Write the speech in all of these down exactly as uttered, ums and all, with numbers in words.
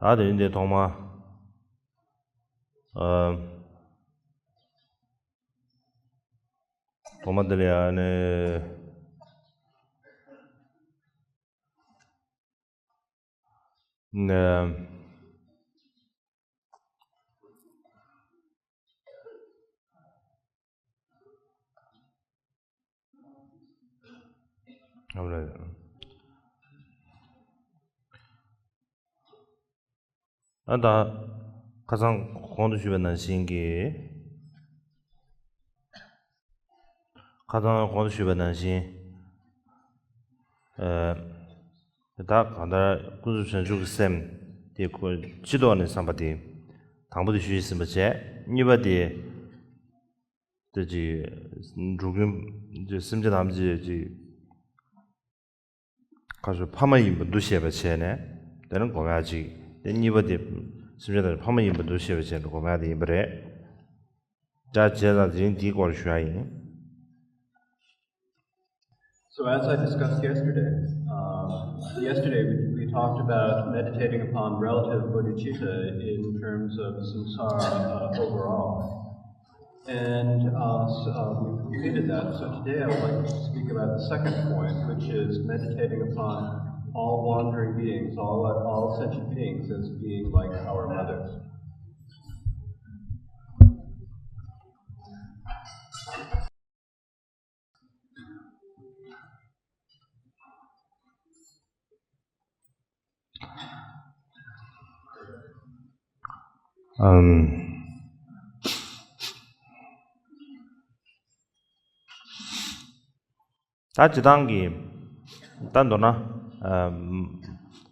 ད་དེ་རིང་འདི་ཐོག་མ། ཨ། ཐོག་མ་དེ་ལ་ཡང་ནི། ནི། ཨ་ད། ཁ་སང་གོང་དུ་ཞུས་པ་ནང་བཞིན་གྱི། ཁ་སང་གོང་དུ་ཞུས་པ་ནང་བཞིན། ཨ། ད་གང་ལྟར་ཀུན་རྫོབ་བྱང་ཆུབ་ཀྱི་སེམས་དེ་ཁོ་སྤྱི་ལྡོག་ནས་བསམ་པ་དེ། དང་པོ་དེ་ཞུས་ཟིན་པ་བྱས། གཉིས་པ་དེ། དེ་ཅིག་འགྲོ་ཀུན་སེམས་ཅན་ཐམས་ཅད་ཅིག་ཁ་ཕྱོགས་ཕ་མ་ཡིན་པ་འདུ་ཤེས་པ་བྱས་ནས། དེ་ནི་སྒོམ་ཡག་ཅིག་དེ་གཉིས་པ་དེ་སེམས་ཅན་ཐམས་ཅད་ཕ་མ་ཡིན་པ་འདུ་ཤེས་པ་བྱས་ནས་སྒོམ་ཡག་དེ་ཡིན་པ་རེད། ད་བྱས་ཙང་དེ་རིང་འདིའི་སྐོར་ཞུ་ཡག་ཡིན། So as I discussed yesterday, um, yesterday we, we talked about meditating upon relative bodhicitta in terms of samsara uh, overall. And uh, s- uh, we've completed that. So today I would like to speak about the second point, which is meditating upon all wandering beings, all, all sentient beings as being like our mothers. ཨམ། ད་སྤྱིར་བཏང་གི། ད་མདོར་ན། ཨམ།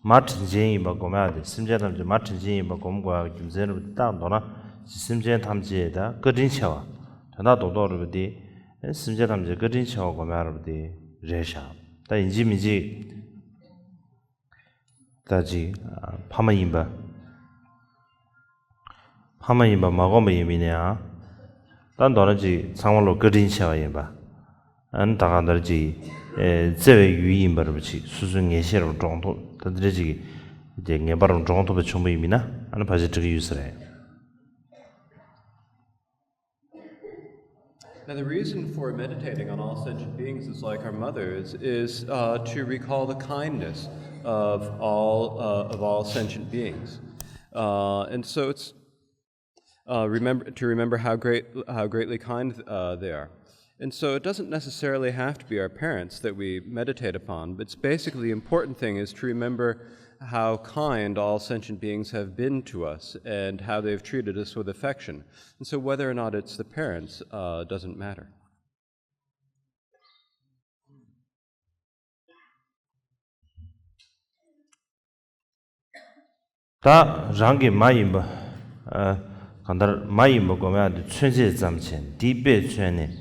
མ་དྲིན་ཅན་ཡིན་པ་སྒོམ་ཡག་དེ། སེམས་ཅན་ཐམས་ཅད་མ་དྲིན་ཅན་ཡིན་པ་སྒོམ་དགོས་ཡག་རྒྱུ་མཚན་རེད་པ། ད་མདོར་ན་སེམས་ཅན་ཐམས་ཅད་ད་བཀའ་དྲིན་ཆེ་བ། དོན་དག་རྡོག་རྡོག་རེད་པ་དེ། སེམས་ཅན་ཐམས་ཅད་བཀའ་དྲིན་ཆེ་བ་སྒོམ་ཡག་རེད་པ་དེ་རེད་ཤག་ད་ཡིན་གཅིག་མིན་གཅིག་ད་ཅིག་ཕ་མ་ཡིན་པ། ཕ་མ་ཡིན་པ་མ་བསྒོམས་པ་ཡིན་པ་ཡིན་ན་ཡང་། ད་མདོར་ན་ཅིག་ཚང་མ་ལོ་བཀའ་དྲིན་ཆེ་བ་ཡིན་པ། ཨ་ནི་ད་གང་ལྟར་ཅིག་ཨེ། བརྩེ་བའི་ཡུལ་ཡིན་པ་རེད་པ། ཅིག་སོ་སོའི་ངེས་ཤེས་རུ་འདྲོངས་ཐུབ། ད་འདི་འདྲ་ཅིག་གི་ངེས་པ་རུ་འདྲོངས་ཐུབ་པ་བྱུང་བ་ཡིན་པ་ཡིན་ན། ཨ་ནི་ཕལ་ཆེར་འགྲིག་གི་ཡོད་ས་རེད། Now, the reason for meditating on all sentient beings as like our mothers is uh, to recall the kindness of all, uh, of all sentient beings. Uh, and so it's uh, remember, to remember how, great, how greatly kind uh, they are. And so it doesn't necessarily have to be our parents that we meditate upon, but it's basically the important thing is to remember how kind all sentient beings have been to us and how they've treated us with affection. And so whether or not it's the parents uh, doesn't matter. ད་རང་གི་མ་ཡིན་པ། ཨ། གང་ལྟར་མ་ཡིན་པ་སྒོམ་ཡག་དེ་མཚོན་བྱེད་ཙམ་བྱས། འདི་དཔེ་མཚོན་ནས།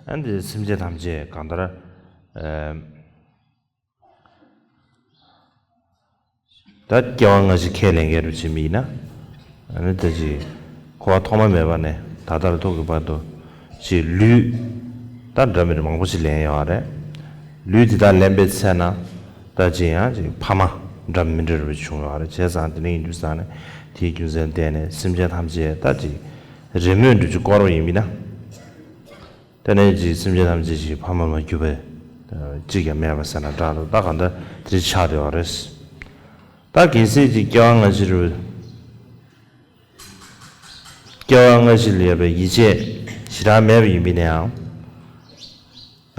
ཨ། འདི་སེམས་ཅན་ཐམས་ཅད་གང་ལྟར། ཨ། ད་སྐྱེ་བ་སྔ་ཕྱི་ཁས་ལེན་མཁན་རུ་བྱེད་མི་ཡིན་ན། ཨ་ནི་ད་ཅིག་འཁོར་བ་ཐོག་མ་མེད་པ་ནས་ད་ལྟ་རུ་ཐུག་གི་བར་དུ་ཅིག་ལུས་ད་འདྲ་མི་འདྲ་མང་པོ་ཞིག་ལེན་ཡོད་རེད། ལུས་དེ་དག་ལེན་པའི་ཚེ་ན་ད་ཅིག་ཡང་ཅིག་ཕ་མ་འདྲ་མི་འདྲ་རུ་བྱུང་ཡོད་རེད། བྱས་ཙང་དེ་ནས་ཡིན་དུས་ཙང་ནས་དེའི་རྒྱུ་མཚན་བརྟེན་ནས་སེམས་ཅན་ཐམས་ཅད་ད་ཅིག་རེས་མོས་འགྲུབ་ཅིག་བསྐོར་བ་ཡིན་མིན་ན། དེ་ནས་ཀྱི་སེམས་ཅན་ཐམས་ཅད་ཀྱི་ཕ་མ་མ་གྱུར་པའི་གཅིག་ཀྱང་མེད་པ་ཟེར་ན་འདྲ་འདུག་ད་ག་འདྲ་དེ་ཆགས་བསྡད་པ་རེད། ད་གལ་སྲིད་ཀྱི་སྐྱེ་བ་སྔ་ཕྱི་རུ། སྐྱེ་བ་སྔ་ཕྱི་ལ་ཡོད་པའི་ཡིད་ཆེས་ཞེ་དྲག་མེད་པ་ཡིན་པ་ཡིན་ན་ཡང་།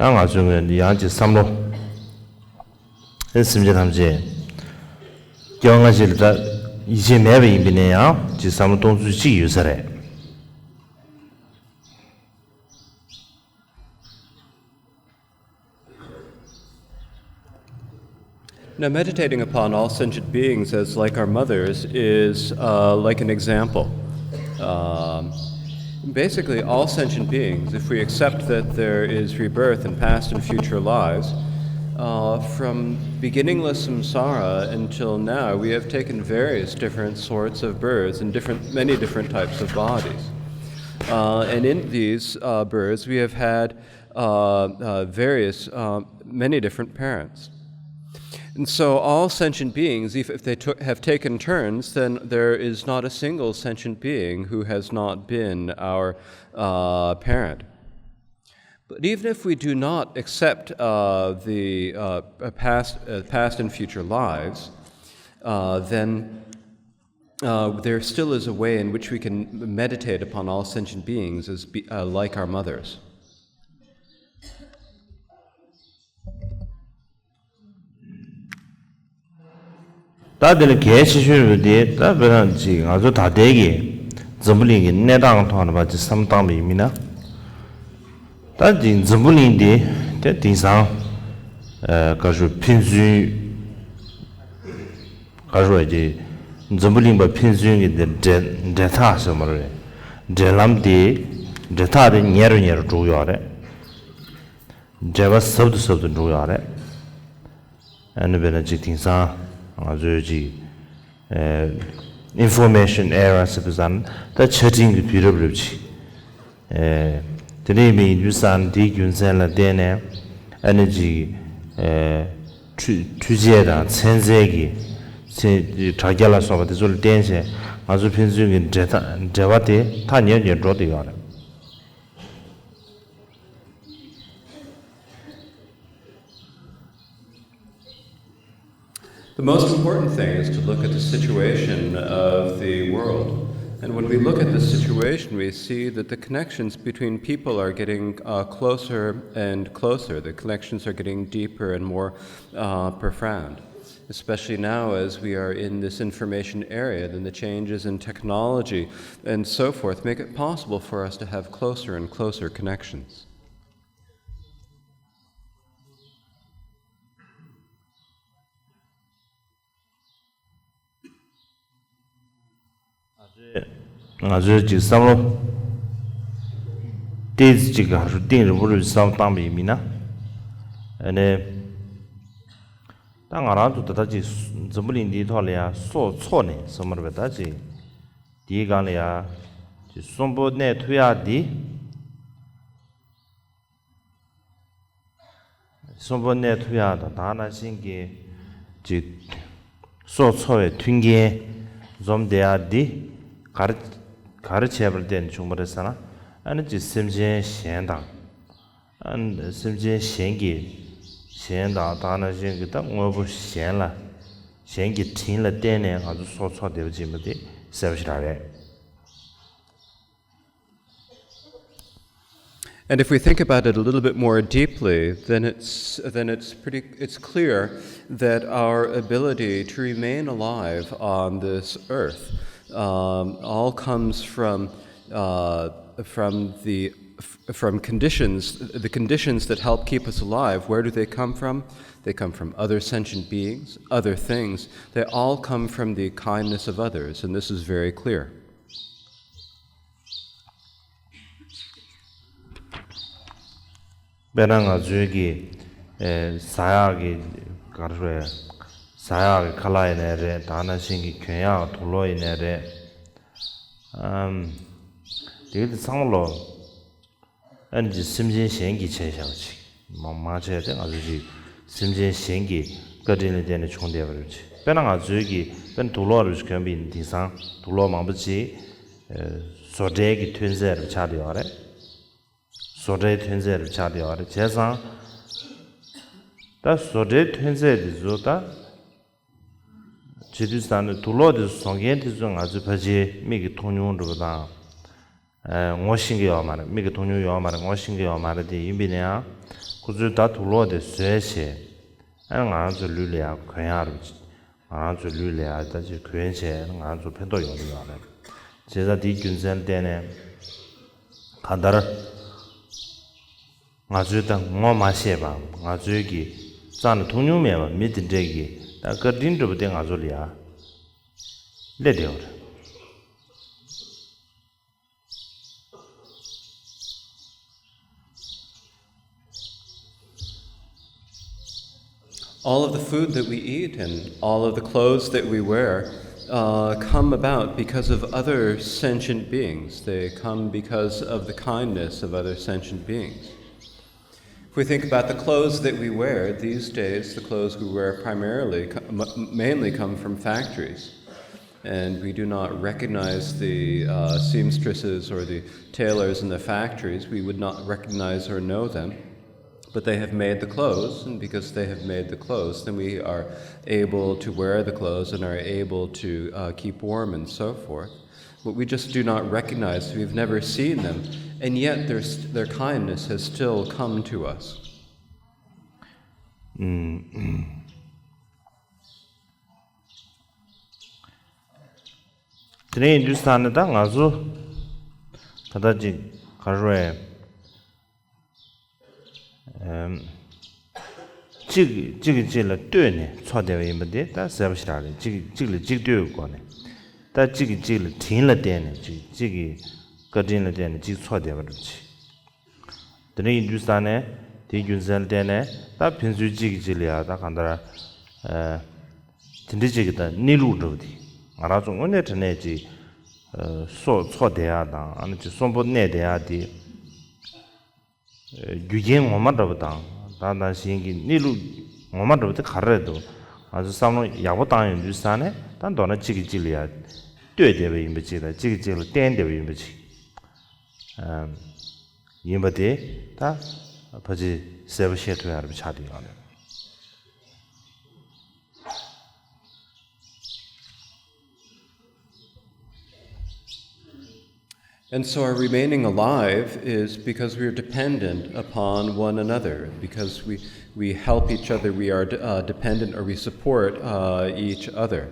ཡང་ང་ཚོའི་ངོས་ནས་ཡང་ཅིག་བསམ་བློ། ཨེ། སེམས་ཅན་ཐམས་ཅད་སྐྱེ་བ་སྔ་ཕྱི་ལ་ད་ཡིད་ཆེས་མེད་པ་ཡིན་པ་ཡིན་ན་ཡང་ཅིག་བསམ་བློ་གཏོང་ཚུལ་གཅིག་ཡོད་ས་རེད། Now, meditating upon all sentient beings as like our mothers is uh, like an example. Um, basically, all sentient beings, if we accept that there is rebirth in past and future lives, uh, from beginningless samsara until now, we have taken various different sorts of births in different, many different types of bodies. Uh, and in these uh, births, we have had uh, uh, various, uh, many different parents. And so, all sentient beings, if, if they took, have taken turns, then there is not a single sentient being who has not been our uh, parent. But even if we do not accept uh, the uh, past, uh, past and future lives, uh, then uh, there still is a way in which we can meditate upon all sentient beings as be, uh, like our mothers. ད་དེ་ལ་གལ་ཆེ་ཤོས་རེད་དེ། ད་དཔེར་ན་ཅིག་ང་ཚོ་ད་ལྟའི་གི་འཛམ་བུ་གླིང་གི་གནས་སྟངས་ཐོག་ནས་ཅིག་བསམ་བཏང་བ་ཡིན་མིན་ན། ད་ཅིག་འཛམ་བུ་གླིང་འདི་དེ་དེང་སང་ག་ཞུ་ཕན་ཚུན་ག་ཞུ་བ་ཅིག་འཛམ་བུ་གླིང་པ་ཕན་ཚུན་གི་འདི་འབྲེལ་འབྲེལ་ཐག་ཟེར་མ་རེད། འབྲེལ་ལམ་དེ་འབྲེལ་ཐག་དེ་ཉེ་རུ་ཉེ་རུ་འགྲོ་གི་ཡོད་རེད། འབྲེལ་བ་ཟབ་ཏུ་ཟབ་ཏུ་འགྲོ་གི་ཡོད་རེད། ཨ་ནི་དཔེར་ན་ཅིག་དེང་སང་ང་ཚོའི་ཅིག་ཨེ་information era ཟེར་བ་ཙང་ད་ཆ་འཕྲིན་གྱི་དུས་རབས་རེད་ཅིག་ཨེ་དེ་འདྲ་ཡིན་པའི་ཡིན་དུས་ཙང་དེའི་རྒྱུ་མཚན་ལ་བརྟེན་ནས་ཨ་ནི་ཅིག་ཨེ་འཕྲུལ་འཕྲུལ་ཆས་དང་ཚན་རྩལ་གྱི་ཚན་དྲ་རྒྱ་ལ་སོགས་པ་དེ་ཚོ་ལ་བརྟེན་བྱས་ང་ཚོ་ཕན་ཚུན་གྱི་འབྲེལ་ཐག་འབྲེལ་བ་དེ་ཐག་ཉེ་ཉེ་འགྲོ་བསྡད་ཡོད་རེད། The most important thing is to look at the situation of the world. And when we look at the situation, we see that the connections between people are getting uh, closer and closer. The connections are getting deeper and more uh, profound, especially now as we are in this information era, then the changes in technology and so forth make it possible for us to have closer and closer connections. ང་ཚོས་ཅིག་བསམ་བློ་ཏོག་ཙམ་ཅིག་ག་རུ་གཏིང་རིང་པོ་རུ་བསམ་བཏང་བ་ཡིན་མིན་ན། ཨ་ནི་ད་ང་རང་ཚོ་ད་ལྟ་ཅིག་འཛམ་བུ་གླིང་འདིའི་ཐོག་ལ་ཡ་སྲོག་འཚོ་ནས་བསམ་མར་བས་ད་ཅིག་དེའི་སྒང་ལ་ཡ་ཅིག་གསོན་པོ་གནས་ཐུབ་ཡག་འདི། གསོན་པོ་གནས་ཐུབ་ཡག་དང་དེ་ནང་བཞིན་གྱི་ཅིག་སྲོག་འཚོ་བའི་མཐུན་རྐྱེན་འཛོམས་བསྡད་ཡག་འདི་ག་རེ་ག་རེ་བྱས་པར་བརྟེན་ནས་བྱུང་བ་རེད་ཟེར་ན། ཨ་ནི་ཅིག་སེམས་ཅན་གཞན་དང་། ཨ་ནི་སེམས་ཅན་གཞན་གྱི་གཞན་དང་དེ་ནང་བཞིན་གྱི་ད་དངོས་པོ་གཞན་ལ་གཞན་གྱི་དྲིན་ལ་བརྟེན་ནས་ང་ཚོ་སྲོག་འཚོ་བསྡད་པ་ཅིག་ཡིན་པ་དེ་གསལ་པོ་ཞེ་དྲག་རེད། And if we think about it a little bit more deeply, then it's then it's pretty it's clear that our ability to remain alive on this earth um, all comes from uh, from the from conditions the conditions that help keep us alive. Where do they come from? They come from other sentient beings, other things. They all come from the kindness of others, and this is very clear. དཔེར་ན་ང་ཚོའི་གི་ཟ་ཡག་གི་ག་རེ་རེད། ཟ་ཡག་གི་ཁ་ལག་ཡིན་ནའི་རེད། དེ་ནང་བཞིན་གི་གྱོན་ཡག་དུག་ལོག་ཡིན་ནའི་རེད། ཨམ། དེ་གི་དེ་ཚང་མ་ལོ། ཨ་ནི་ཅིག་སེམས་ཅན་གཞན་གྱིས་བྱས་བཞག་པ་ཅིག་མང་མང་ཆེ་བ་དེ་ང་ཚོ་ཅིག་སེམས་ཅན་གཞན་གྱི་བཀའ་དྲིན་ལ་བརྟེན་ནས་བྱུང་བསྡད་པ་རེད་ཅིག་དཔེར་ན་ང་ཚོའི་གི་དཔེར་ན་དུག་ལོག་རེ་ཞིག་གྱོན་པ་ཡིན་དེང་སང་དུག་ལོག་མང་པོ་ཅིག་བཟོ་གྲྭའི་གི་ཐོན་རྫས་རེ་ཆགས་བསྡད་ཡོད་རེད། བཟོ་གྲྭའི་ཐོན་རྫས་རེ་ཆགས་བསྡད་ཡོད་རེད། བྱས་ཙང་ད་བཟོ་གྲྭའི་ཐོན་རྫས་དེ་ཚོ་ད་བྱེད་དུས་ཙང་ནས་དུག་ལོག་དེ་བཟོ་མཁན་དེ་ཚོ་ང་ཚོའི་ཕལ་ཆེར་མིག་གིས་མཐོང་མྱོང་འགྲོ་བ་དང་། ངོ་ཤེས་ཀྱི་ཡོད་མ་རེད། མིག་གིས་མཐོང་མྱོང་ཡོད་མ་རེད། ངོ་ཤེས་ཀྱི་ཡོད་མ་རེད། དེ་ཡིན་པས་ན་ཡང་ཁོ་ཚོས་ད་དུག་ལོག་དེ་བཟོས་བྱས་ཨ་ང་རང་ཚོའི་ལུས་ལ་ཡང་གོན་ཡག་རེད། ང་རང་ཚོའི་ལུས་ལ་ཡང་ད་ཅིག་གོན་བྱས་ང་རང་ཚོ་ཕན་ཐོགས་ཡོང་གི་ཡོད་རེད། བྱས་ཙང་དེའི་རྒྱུ་མཚན་ལ་བརྟེན་ནས་གང་ལྟར་ང་ཚོའི་ད་ངོ་མ་ཤེས་པའམ་ང་ཚོའི་གི་རྩ་ནས་མཐོང་མྱོང་མེད་པ་མི་དེ་འདྲས་ཀྱི་ད་བཀའ་དྲིན་འདྲ་པོ་དེ་ང་ཚོ་ལ་ཡང་སླེབས་བསྡད་ཡོད་རེད། All of the food that we eat and all of the clothes that we wear uh, come about because of other sentient beings. They come because of the kindness of other sentient beings. If we think about the clothes that we wear these days, the clothes we wear primarily, co- m- mainly come from factories. And we do not recognize the uh, seamstresses or the tailors in the factories. We would not recognize or know them. But they have made the clothes, and because they have made the clothes, then we are able to wear the clothes and are able to uh, keep warm and so forth. But we just do not recognize, we've never seen them, and yet their, their kindness has still come to us. དེ་ནས་ཡིན་དུས་ས་ནས་ད་ང་ཚོ་ད་ལྟ་ཅིག་ག་རེ་རེད། གཅིག་གཅིག་གིས་གཅིག་ལ་ལྟོས་ནས་འཚོ་བསྡད་པ་ཡིན་པ་དེ་ད་གསལ་པོ་ཞེ་དྲག་རེད། གཅིག་གིས་གཅིག་ལ་གཅིག་ལྟོས་ཀྱི་སྒོ་ནས་ད་གཅིག་གིས་གཅིག་ལ་དྲིན་ལ་བརྟེན་ནས་གཅིག་གཅིག་གི་བཀའ་དྲིན་ལ་བརྟེན་ནས་གཅིག་འཚོ་བསྡད་པ་འདྲ་ཅིག་དེ་འདྲ་ཡིན་དུས་ས་ནས་དེའི་རྒྱུ་མཚན་ལ་བརྟེན་ནས་ད་ཕན་ཚུན་གཅིག་གིས་གཅིག་ལ་ཡ་ད་གང་ལྟར་དེ་འདྲ་ཅིག་གི་ད་གནས་ལུགས་འདྲ་བོ་དེ་ང་རང་ཚོ་དངོས་གནས་དྲང་གནས་ཅིག་སྲོག་འཚོ་བསྡད་ཡ་དང་ཨ་ནི་ཅིག་གསོན་པོ་གནས་བསྡད་ཡ་དེ་རྒྱུ་རྐྱེན་ངོ་མ་འདྲ་བོ་དང་ད་ད་གཞན་གྱི་གནས་ལུགས་ངོ་མ་འདྲ་བོ་དེ་ག་རེ་རེད་འདུག་ང་ཚོ་བསམ་བློ་ཡག་པོ་བཏང་ཡོང་དུས་ས་ནས་ད་མདོར་ན་གཅིག་གིས་གཅིག་ལ་ཡ་ལྟོས་བསྡད་པ་ཡིན་པ་ཅིག་དང་གཅིག་གིས་གཅིག་ལ་བརྟེན་བསྡད་པ་ཡིན་པ་ཅིག་ཡིན་པ་དེ་ད་ཕལ་ཆེར་གསལ་པོ་ཤེས་ཐུབ་ཡ་རེད་པ་ཆགས་བསྡད་ཡོད་རེད། And so our remaining alive is because we are dependent upon one another, because we, we help each other, we are uh, dependent or we support uh, each other.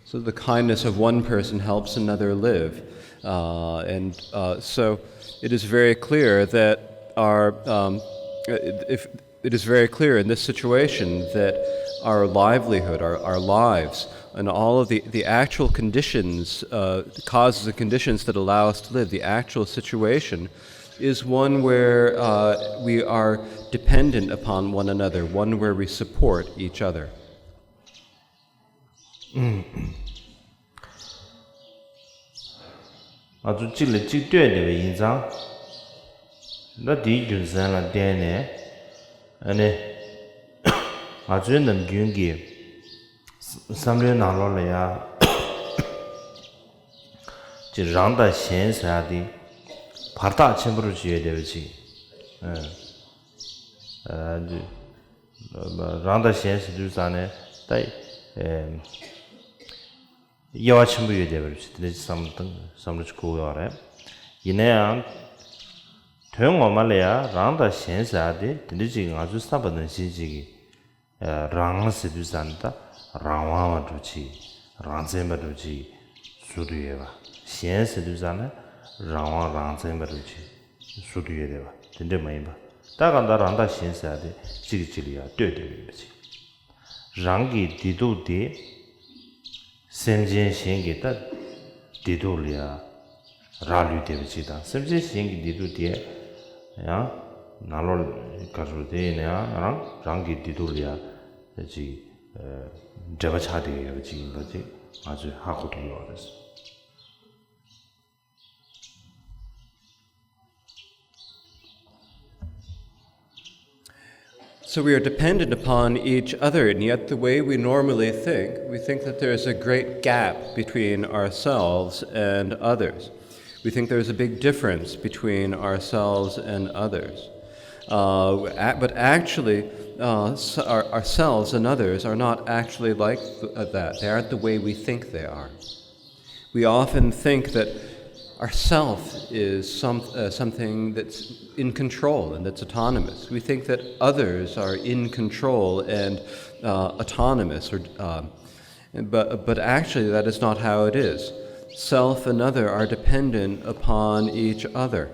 So the kindness of one person helps another live. Uh, and uh, so it is very clear that our, um, if, it is very clear in this situation that our livelihood, our, our lives, and all of the, the actual conditions, uh, causes and conditions that allow us to live, the actual situation, is one where uh, we are dependent upon one another, one where we support each other. ང་ཚོ་གཅིག་ལ་གཅིག་ལྟོས་བསྡད་པ་ཡིན་ཙང་། ད་དེའི་རྒྱུ་མཚན་ལ་བརྟེན་ནས་ཨ་ནི་ང་ཚོའི་ནམ་རྒྱུན་གྱི་བསམ་བློའི་ནང་ལོགས་ལ་ཡ་ཅིག་རང་དང་གཞན་ཟེར་ཡ་དེ་བར་ཐག་ཆེན་པོ་རུ་ཅིག་ཡོད་བསྡད་པ་ཅིག་ཨ་ཨ་འདི། རང་དང་གཞན་ཟེར་དུས་ཙང་ནས་ད་དབྱེ་བ་ཆེན་པོ་ཡོད་བསྡད་པ་རེད། དེ་འདྲ་བསམ་བསམ་བློ་ཅིག་འཁོར་ཡོད་རེད། ཡིན་ན་ཡང་དོན་ངོ་མ་ལ་ཡང་རང་དང་གཞན་ཟེར་ཡ་དེ་དེ་འདྲ་ཅིག་ང་ཚོས་བསམ་པ་ནང་བཞིན་ཅིག་གི་རང་ཟེར་དུས་ཙང་ནས་ད་རང་དབང་བ་འདྲ་ཅིག་རང་བཙན་པ་འདྲ་ཅིག་ཟུར་དུ་ཡོད་པ། གཞན་ཟེར་དུས་ཙང་ནས་རང་དབང་རང་བཙན་པ་འདྲ་ཅིག་ཟུར་དུ་ཡོད་རེད་པ། དེ་འདྲ་མ་ཡིན་པ། ད་གང་ལྟར་རང་དང་གཞན་ཟེར་ཡ་དེ་གཅིག་གིས་གཅིག་ལ་ཡ་ལྟོས་བསྡད་ཡོད་པ་ཅིག་རང་གི་བདེ་སྡུག་དེ་སེམས་ཅན་གཞན་གྱི་ད་བདེ་སྡུག་ལ་ཡ་རག་ལུས་བསྡད་པ་ཅིག་དང་། སེམས་ཅན་གཞན་གྱི་བདེ་སྡུག་དེ་ཡང་ནང་ལོགས་ག་རེ་ཟེར་དེ་ཡིན་ན་ཡང་རང་རང་གི་བདེ་སྡུག་ལ་ཡ་ཅིག་འབྲེལ་བ་ཆགས་བསྡད་ཡོད་པ་ཅིག་ཡིན་པ་ཅིག་ང་ཚོས་ཧ་གོ་ཐུབ་ཡོད་རེད། So we are dependent upon each other, and yet the way we normally think, we think that there is a great gap between ourselves and others. We think there is a big difference between ourselves and others. Uh, a- but actually, uh, s- our, ourselves and others are not actually like th- uh, that. They aren't the way we think they are. We often think that ourself is some, uh, something that's in control and that's autonomous. We think that others are in control and uh, autonomous, or, uh, but, but actually, that is not how it is. Self and other are dependent upon each other.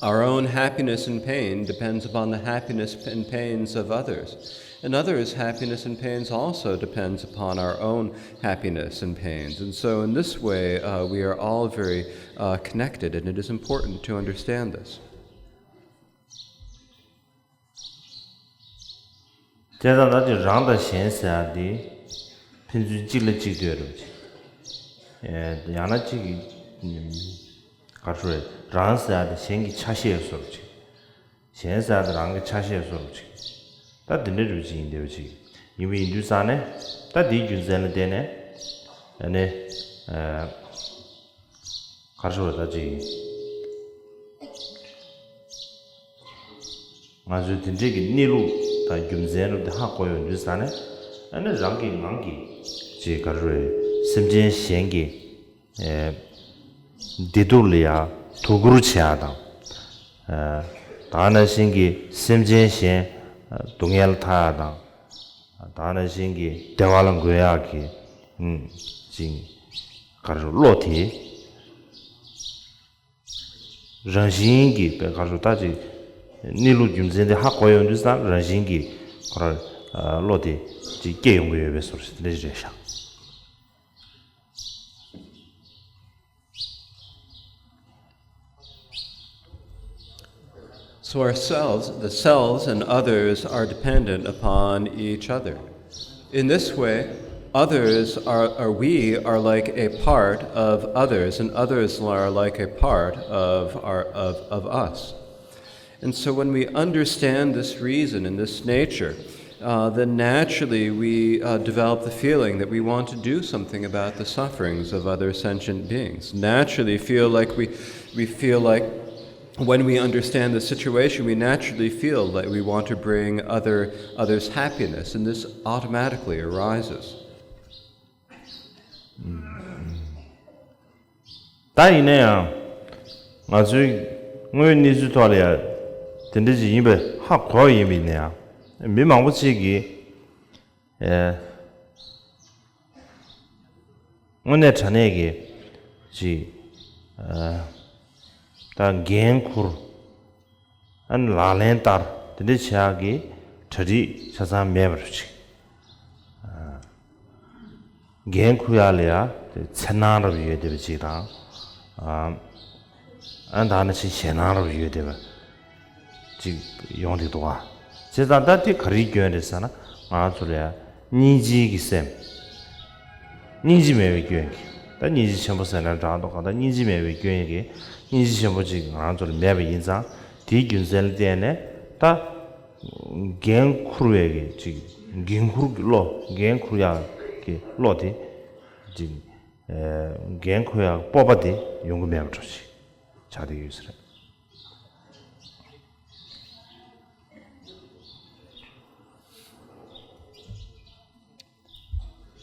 Our own happiness and pain depends upon the happiness and pains of others. And others' happiness and pains also depends upon our own happiness and pains. And so in this way, uh, we are all very uh, connected, and it is important to understand this. དེ་ལྟར་ན་དེ་རང་དང་གཞན་ཟེར་ཡ་དེ་ཕན་ཚུན་གཅིག་ལ་གཅིག་ལྟོས་རེད་ཅིག་ཡང་ན་གཅིག་གི་ག་རེ་རེད། རང་ཟེར་ཡ་དེ་གཞན་གྱི་ཆ་ཤས་སོར་ཅིག་གཞན་ཟེར་ཡ་དེ་རང་གི་ཆ་ཤས་བཟོ་འདྲ་ཅིག་ད་དེ་འདྲ་འདྲ་ཅིག་ཡིན་བསྡད་པ་ཅིག་ཡིན་པ་ཡིན་དུས་ཙང་ནས། ད་དེའི་རྒྱུ་མཚན་ལ་བརྟེན་ནས་ཨ་ནི་ཨ། ག་རེ་ཞུ་དགོས་རེད། ད་ཅིག་ང་ཚོས་དེ་འདྲའི་གི་གནས་ལུགས་དང་རྒྱུ་མཚན་ལུགས་དེ་ཧ་གོ་ཡོང་དུས་ཙང་ནས། ཨ་ནི་རང་གི་ངང་གིས་ཅིག་ག་རེ་རེད། སེམས་ཅན་གཞན་གྱི་ཨེ་བདེ་སྡུག་ལ་ཡ་དོ་ཁུར་བྱེད་ཡ་དང་། ཨེ་ད་ག་ནང་བཞིན་གྱི་སེམས་ཅན་གཞན་སྡུག་བསྔལ་ལ་ཐར་ཡ་དང་། ད་ག་ནང་བཞིན་གྱི་བདེ་བ་ལ་འགོད་ཡག་གི་ཨུམ་ཅིག་ག་རེ་བློ་དེ་རང་བཞིན་གྱིས་པའི་ག་རེ་ད་ཅིག་གནས་ལུགས་རྒྱུ་མཚན་དེ་ཧ་གོ་ཡོང་དུས་ཙང་རང་བཞིན་གྱིས་ཁོ་ར་བློ་དེ་ཅིག་སྐྱེ་ཡོང་གི་ཡོད་པའི་བཟོ་འདྲ་ཞིག་རེད་ཤག So ourselves, the selves and others are dependent upon each other. In this way, others are, or we are like a part of others, and others are like a part of, our, of, of us. And so when we understand this reason and this nature, uh, then naturally we uh, develop the feeling that we want to do something about the sufferings of other sentient beings. Naturally feel like we, we feel like when we understand the situation, we naturally feel that we want to bring other, others happiness, and this automatically arises. ད་ཡིན་ན་ཡང་ང་ཚོའི་དངོས་གནས་ཚུལ་ཐོག་ལ་ཡང་དེ་འདྲ་ཅིག་ཡིན་པ་ཧ་གོ་ཡིན་པ་ཡིན་ན་ཡང་། མི་མང་པོ་ཅིག་གིས་ཨེ་དངོས་གནས་དྲང་གནས་ཀྱི་ཅིག་ཨ་ད་འགན་འཁུར། ཨ་ནི་ལག་ལེན་བསྟར། དེ་འདྲ་བྱེད་ཡག་གི་གྲ་སྒྲིག་ཆ་ཚང་མེད་པ་རུ་ཅིག་འགན་འཁུར་ཡག་ལ་ཡ་དེ་འཚེར་སྣང་རབ་ཡོད་བསྡད་པ་ཅིག་དང་། ཨ་ཨ་ད་ནི་ཅིག་ཞེད་སྣང་རབ་ཡོད་བསྡད་པ་ཅིག་ཡོང་བསྡད་འདུག་ག་བྱས་ཙང་ད་དེ་ག་རེའི་སྐྱོན་རེད་ཟེར་ན། ང་ཚོ་ལ་ཡ་སྙིང་རྗེའི་གི་སེམས། སྙིང་རྗེ་མེད་པའི་སྐྱོན་གྱིས། ད་སྙིང་རྗེ་ཆེན་པོ་ཟེར་ན་འདྲ་འདུག་ག་ད་སྙིང་རྗེ་མེད་པའི་སྐྱོན་གྱིས་སྙིང་རྗེ་ཆེན་པོ་ཅིག་ང་རང་ཚོ་ལ་མེད་པ་ཡིན་ཙང་། དེའི་རྒྱུ་མཚན་ལ་བརྟེན་ནས་ད་འགན་འཁུར་བའི་གི་ཅིག་འགན་འཁུར་གྱི་བློ། འགན་འཁུར་ཡག་གི་བློ་དེ་ཅིག་ཨེ་འགན་འཁུར་ཡག་སྤོབས་པ་དེ་ཡོང་གི་མེད་པ་འདྲ་ཞིག་ཆགས་བསྡད་ཡོད་ས་རེད།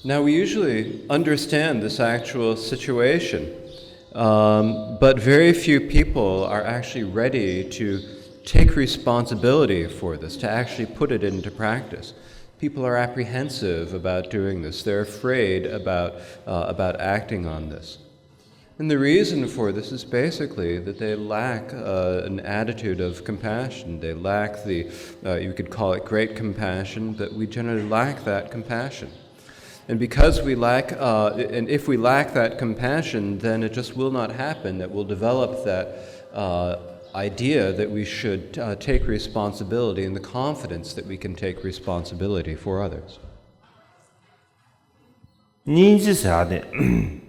Now, we usually understand this actual situation, um, but very few people are actually ready to take responsibility for this, to actually put it into practice. People are apprehensive about doing this. They're afraid about, uh, about acting on this. And the reason for this is basically that they lack, uh, an attitude of compassion. They lack the, uh, you could call it great compassion, but we generally lack that compassion. And because we lack, uh, and if we lack that compassion, then it just will not happen that we'll develop that, uh, idea that we should, uh, take responsibility and the confidence that we can take responsibility for others. སྙིང་རྗེ་ཟེར་ཡག་དེ།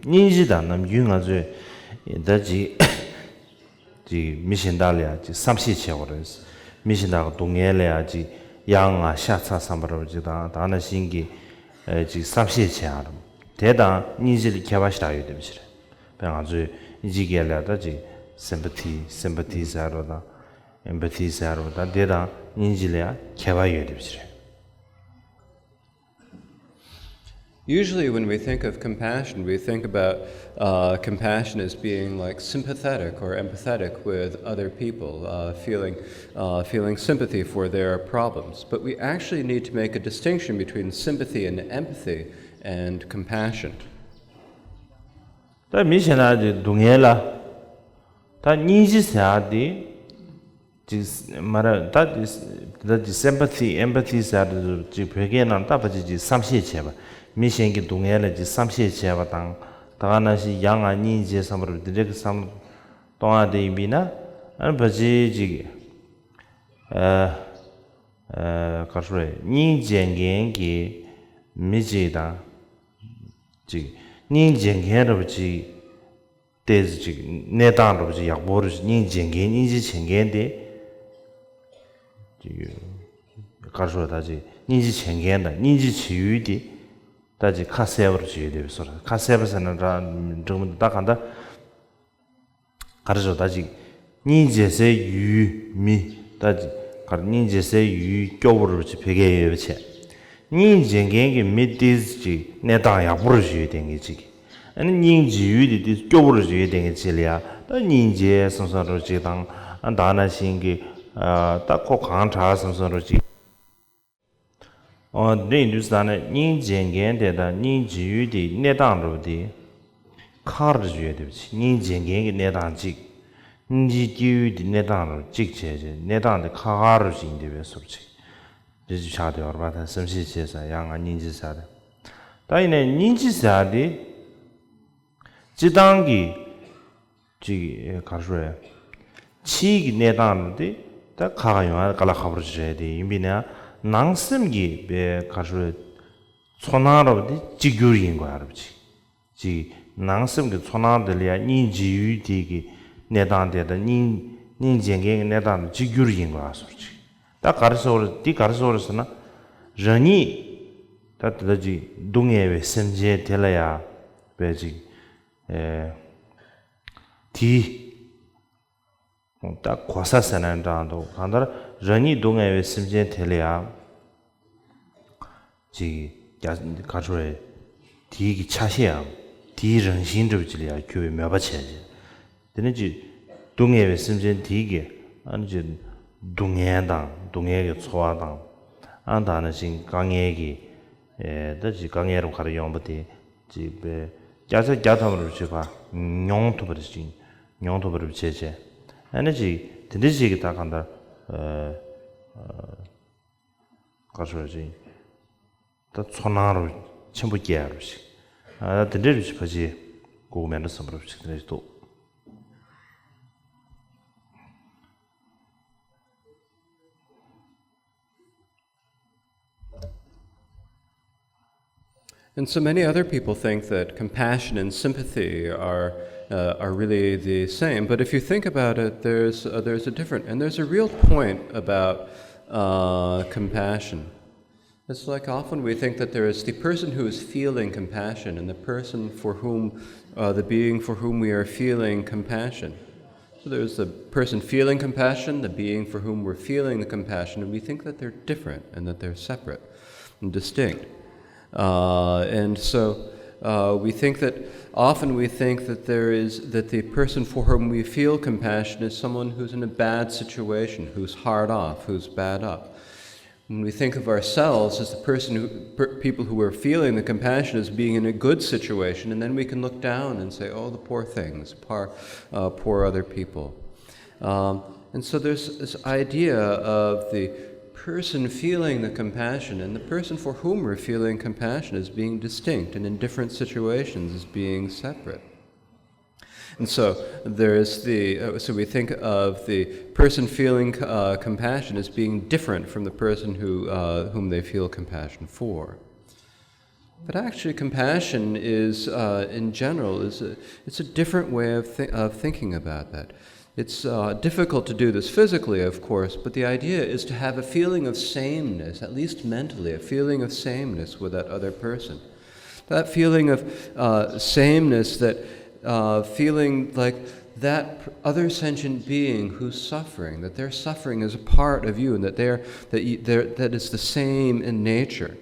སྙིང་རྗེ་དང་ནམ་རྒྱུན་ང་ཚོས་ད་ཅིག་ཅིག་མི་གཞན་དག་ལ་ཡ་ཅིག་བསམ་ཤེས་བྱེད་དགོས་རེད། མི་གཞན་དག་གི་སྡུག་བསྔལ་ལ་ཡ་ཅིག་ཡ་ང་ཤ་ཚ་བསམ་པ་འདྲ་བོ་ཅིག་དང་། ད་ག་ནང་བཞིན་གྱི་ཨེ་ཅིག་བསམ་ཤེས་བྱེད་ཡག་རེད། དེ་དང་སྙིང་རྗེ་ལ་ཁྱད་པར་ཞེ་དྲག་ཡོད་བསྡད་པ་ཅིག་རེད། དཔེར་ང་ཚོས་དབྱིན་ཇིའི་སྐད་ལ་ད་ཅིག་སེམ་པ་ཐི། སེམ་པ་ཐི་ཟེར་བ་དང་ཨེམ་པ་ཐི་ཟེར་བ་དང་། དེ་དང་སྙིང་རྗེ་ལ་ཡ་ཁྱད་པར་ཡོད་བསྡད་པ་ཅིག་རེད། Usually, when we think of compassion, we think about, uh, compassion as being, like, sympathetic or empathetic with other people, uh, feeling, uh, feeling sympathy for their problems. But we actually need to make a distinction between sympathy and empathy and compassion. ད་མི་གཞན་དག་གི་སྡུག་བསྔལ་ལ་ད་སྙིང་རྗེ་ཟེར་ཡག་དེ་ཅིག་མ་རེད། ད་དེ་ད་དེ་སེམ་པ་ཐི། ཨེམ་པ་ཐི་ཟེར་དེ་ཚོ་ཅིག་བོད་སྐད་ནང་ད་ཕལ་ཆེར་ཅིག་བསམ་ཤེས་བྱེད་པ། མི་གཞན་གྱི་སྡུག་བསྔལ་ལ་ཅིག་བསམ་ཤེས་བྱེད་པ་དང་། ད་ག་ནང་བཞིན་ཡ་ང་སྙིང་རྗེ་བསམ་པ་འདྲ་བོ་དེ་འདྲ་གི་བསམ་བློ་གཏོང་ཡག་དེ་ཡིན་པས་ན། ཨ་ནི་ཕལ་ཆེར་ཅིག་ཨ་ཨ་ག་རེ་ཟེར། སྙིང་རྗེ་མཁན་གྱི་མི་ཅིག་དང་། ཅིག་སྙིང་རྗེ་མཁན་འདྲ་བོ་ཅིག་ཏོག་ཙམ་ཅིག་གནས་སྟངས་འདྲ་བོ་ཅིག་ཡག་པོ་རེད། སྙིང་རྗེ་མཁན། སྙིང་རྗེ་བྱེད་མཁན་དེ། ཅིག་ག་རེ་ཞུ་ད་ཅིག་སྙིང་རྗེ་བྱེད་མཁན་དང་སྙིང་རྗེ་བྱེད་ཡུལ་དེ་ད་ཅིག་ཁ་གསལ་པོར་བྱེད་ཡོད་དེ་བཟོ་ར། ཁ་གསལ་པོ་ཟེར་ན་འདྲ་འགྲིག་མི་འདུག་ད་ག་འདྲ། ག་རེ་ཞུ་ད་ཅིག་སྙིང་རྗེ་སའི་ཡུལ་མི་ད་ཅིག་ག་རེ་སྙིང་རྗེ་སའི་ཡུལ་སྐྱོ་བོ་རུ་ཅིག་བེད་སྐྱེད་ཡོད་པ་བྱས། སྙིང་རྗེ་མཁན་གྱི་མི་དེ་ཅིག་གནས་སྟངས་ཡག་པོ་རུ་ཞིག་ཡོད་དེ་ངེས་ཅིག་ཨ་ནི་སྙིང་རྗེ་ཡུལ་དེ་དེ་སྐྱོ་བོ་རུ་ཞིག་ཡོད་དེ་ངེས་ཅིག་ལ་ཡ་ད་སྙིང་རྗེ་སོང་སོང་རུ་ཅིག་དང་ཨ་ད་ན་བཞིན་གྱི་ཨ་ད་ཁོ་གང་དྲག་སོང་སོང་རུ་ཅིག་འོ་འདི་ཡིན་དུས་ད་ནི་སྙིང་རྗེ་མཁན་དེ་དང་སྙིང་རྗེ་ཡུལ་དེའི་གནས་སྟངས་རུ་དེ་ཁག་རུ་ཡོད་དེ་སྙིང་རྗེ་མཁན་གྱི་གནས་སྟངས་གཅིག་སྙིང་རྗེ་སྐྱེ་ཡུལ་དེ་གནས་སྟངས་རུ་གཅིག་བྱས་རྗེས་གནས་སྟངས་དེ་ཁག་ཁག་རུ་ཞིག་ཡིན་དེ་བས་སོར་ཅིག་རེ་ཅིག་ཆགས་དེ་བར་པ་དང་སེམས་ཤེས་བྱས་ས་ཡང་ང་སྙིང་རྗེ་ས་དེ་ད་ཡིན་ནས་སྙིང་རྗེ་ས་དེ་སྤྱི་བཏང་གི་ཅིག་ག་རེ་ཞུ་རེད། ཕྱིའི་གི་གནས་སྟངས་རུ་དེ་ད་ཁག་ཁག་ཡོང་ཡ་དཀའ་ལས་ཁག་པོ་ཞིག་རེད་དེ་ཡིན་པས་ན་ནང་སེམས་ཀྱི་པའི་ག་རེ་ཞུ་རེད། ཚོར་སྣང་རུ་དེ་གཅིག་གྱུར་ཡིན་དགོས་ཡ་རུ་ཅིག་ཅིག་ནང་སེམས་ཀྱི་ཚོར་སྣང་དེ་ལ་ཡ་སྙིང་རྗེ་ཡུལ་དེ་གི་གནས་སྟངས་དེ་དང་སྙིང་སྙིང་རྗེ་མཁན་གྱི་གནས་སྟངས་དང་གཅིག་གྱུར་ཡིན་དགོས་ཡ་སོར་ཅིག་ད་ག་རེ་ཟེར་དགོས་རེད་འདི་ག་རེ་ཟེར་དགོས་རེད་ཟེར་ན། རང་ཉིད་ད་དེ་ལྟ་ཅིག་སྡུག་བསྔལ་བའི་སེམས་ཅན་དེ་ལ་ཡ་པའི་ཅིག་ཨེ། དེ། ད་གོ་ས་ཟེར་ན་འདྲ་འདུག་གང་ལྟར་རང་ཉིད་སྡུག་བསྔལ་བའི་སེམས་ཅན་དེ་ལ་ཡང་ཅིག་རྒྱ་གར་ཚོ་རེད། དེའི་གི་ཆ་ཤས་ཡང་དེའི་རང་བཞིན་འདྲ་བ་ཅིག་ལ་ཡང་གྱུར་པའི་མོས་པ་བྱས་རྗེས། དེ་ནི་ཅིག་སྡུག་བསྔལ་བའི་སེམས་ཅན་དེའི་གི་ཨ་ནི་ཅིག་སྡུག་བསྔལ་དང་སྡུག་བསྔལ་གྱི་ཚོར་བ་དང་ཨ་ད་ནི་ཅིག་དཀའ་ངལ་གྱི་ཨེ་ད་ཅིག་དཀའ་ངལ་རུ་ག་རེ་ཡོང་པ་དེ། ཅིག་པའི་བརྒྱ་ཆ་བརྒྱ་ཐམ་རུ་བྱེད་པ་མྱོང་ཐུབ་པ་རེ་ཅིག་མྱོང་ཐུབ་པ་རུ་བྱེད་བྱས། ཨ་ནི་ཅིག་དེ་འདྲ་ཞིག་གི་ད་གང་ལྟར་ཨ་ཨ་ག་ཚོད་ཅིག་ད་ཚོར་སྣང་རུ་ཆེན་པོ་སྐྱེ་ཡ་རུ་ཞིག་ཨ་དེ་འདྲ་རུ་ཞིག་ཕ་ཅིག་དགོས་མེད་འགྲོ་བསམ་པ་རུ་ཞིག་དེ་འདྲ་ཞིག་འདུག And so many other people think that compassion and sympathy are, uh, are really the same. But if you think about it, there's, uh, there's a different, and there's a real point about uh, compassion. It's like often we think that there is the person who is feeling compassion and the person for whom, uh, the being for whom we are feeling compassion. So there's the person feeling compassion, the being for whom we're feeling the compassion, and we think that they're different and that they're separate and distinct. Uh, and so uh, we think that often we think that there is that the person for whom we feel compassion is someone who's in a bad situation, who's hard off, who's bad up. And we think of ourselves as the person who, per, people who are feeling the compassion as being in a good situation, and then we can look down and say, "Oh, the poor things, poor, uh, poor other people." Um, and so there's this idea of the person feeling the compassion and the person for whom we're feeling compassion as being distinct and in different situations as being separate. And so there is the, uh, so we think of the person feeling uh, compassion as being different from the person who, uh, whom they feel compassion for. But actually, compassion is, uh, in general, is a, it's a different way of, th- of thinking about that. It's uh, difficult to do this physically, of course, but the idea is to have a feeling of sameness, at least mentally, a feeling of sameness with that other person. That feeling of uh, sameness, that uh, feeling like that other sentient being who's suffering, that their suffering is a part of you, and that they're, that you, they're, that is the same in nature.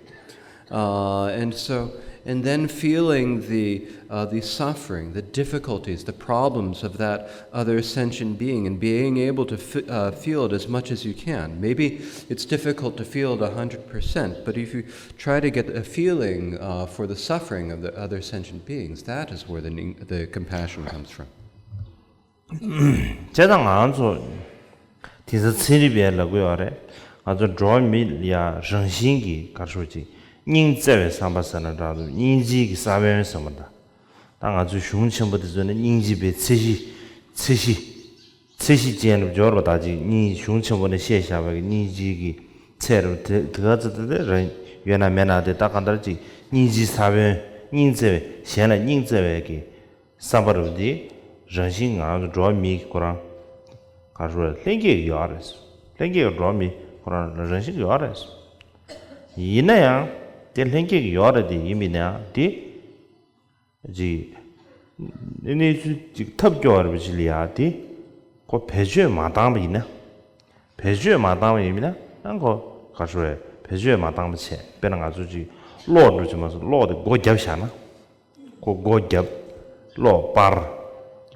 Uh, and so, and then feeling the, uh, the suffering, the difficulties, the problems of that other sentient being, and being able to f- uh, feel it as much as you can. Maybe it's difficult to feel it one hundred percent, but if you try to get a feeling uh, for the suffering of the other sentient beings, that is where the, the compassion comes from. བྱས་ཙང་ང་ཚོ་དེང་སང་ཚན་རིག་པས་ལབ་ཀྱི་ཡོད་རེད། ང་ཚོ་འགྲོ་བ་མི་ལ་ཡ་རང་བཞིན་གྱིས་ག་རེ་ཞུ་ཅིག་སྙིང་བརྩེ་བའི་བསམ་པ་ཟེར་ན་འདྲ་འདུག་སྙིང་རྗེ་གི་ས་བོན་ཟེར་བ་འདྲ། ད་ང་ཚོའི་གཞུང་ཆེན་པོ་དེ་ཚོ་ནི་སྙིང་རྗེ་པའི་ཚད་གཞི་ཚད་གཞི་ཚད་གཞི་ཅན་རུ་སྦྱོར་བ་དག་ཅིག་སྙིང་གཞུང་ཆེན་པོ་ནས་བཤད་བཞག་པའི་སྙིང་རྗེ་གི་ཚད་རུ་དེ་དེ་ག་ཚོད་དེ་དེ་རང་ཡོད་ན་མེད་ན་དེ་ད་གང་ལྟར་ཅིག་སྙིང་རྗེའི་ས་བོན་སྙིང་བརྩེ་བའི་གཞན་ལ་སྙིང་བརྩེ་བའི་གི་བསམ་པ་རུ་དེ་རང་བཞིན་ང་རང་ཚོ་འགྲོ་བ་མིའི་གི་ཁོ་རང་ག་རེ་ཞུ་རེད། ལྷན་སྐྱེས་ཀྱི་ཡོད་རེད། ལྷན་སྐྱེས་ཀྱི་འགྲོ་བ་མི་ ཁོ་རང་རང་བཞིན་གྱི་ཡོད་རེད། ཡིན་ན་ཡང་དེ་ལྷན་སྐྱེས་ཀྱི་ཡོད་རེད། དེ་ཡིན་པ་ཡིན་ན་ཡང་དེ་ཅིག་གནས་ཚུལ་ཅིག་ཐབས་སྐྱོ་བ་རེད་པ་ཅིག་ལ་ཡང་དེ་ཁོ་བེད་སྤྱོད་མ་བཏང་བ་ཡིན་ན། བེད་སྤྱོད་མ་བཏང་བ་ཡིན་ན་ཡང་ཁོ་ག་རེ་ཟེར་བས་བེད་སྤྱོད་མ་བཏང་བ་བྱས། དཔེར་ན་ང་ཚོ་ཅིག་གློག་འགྲོ་ཅིག་མ་སོང་གློག་དེ་སྒོ་བརྒྱབ་བཞག་ན། ཁོ་སྒོ་བརྒྱབ། གློག་སྤར།